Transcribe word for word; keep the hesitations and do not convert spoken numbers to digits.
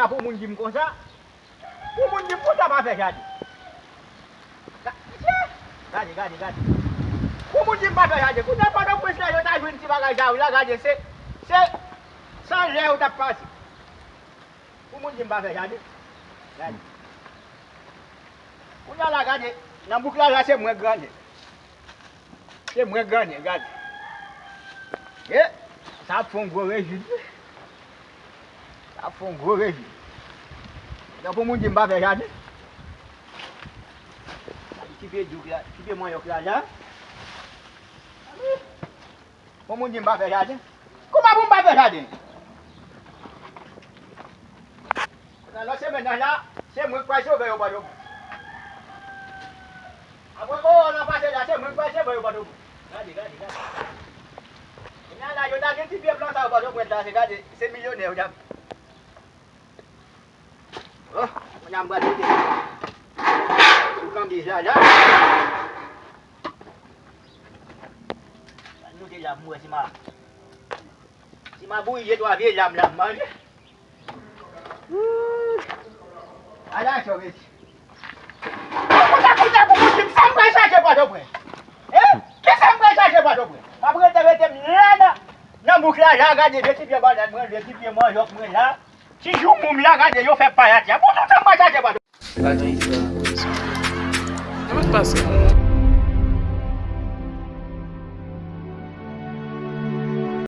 Pou moun di m konsa, pou moun di m konsa pa fè jaden. Gade, gade, gade. Pou moun di m pa fè jaden. Kounye a Pòtoprens la, yo ta jwenn ti bagay sa yo la, gade, se, se san lè yo t ap pase. Pou moun di m pa fè jaden. Gade. Kounye a la, gade, nan bouk la, la, se mwen grannen. Se mwen grannen, gade. E, sa ap fè yon gwo rejim. Sa ap fè yon gwo rejim. Donk, pou moun di m pa fè jaden. Gade ti pye douk la, ti pye manyòk la, la. Pou moun di m pa fè jaden. Kouman pou m pa fè jaden? Nan lòt semèn nan la, se mwen k pral sove yo Pòtoprens. Apre kowona pase la, se mwen k pral sove yo Pòtoprens. Gade, gade, gade. Kounye a la, yo ta gen ti pye plan sa yo Pòtoprens la, se gade, se milyonè yo t ap. Oh, kounye a m pral mete sou kanbiz la, la. Pral mete la, m wè si m a, si m a bouyi de twa vye lam la, m manje. Wouy. Ala aksyon, mesye. Kounye a, kounye a, pou kounye a, sa m pral chache Pòtoprens? Hein? Kisa m pral chache Pòtoprens? M ap rete, rete m la nan, nan bouk la, la, gade, de ti pye bannann mwen, de ti pye manyòk mwen la. Ti joumoum la, gade, yo fè pay atè a. Bon, tout sa m pral chache Pòtoprens. Sa k pase?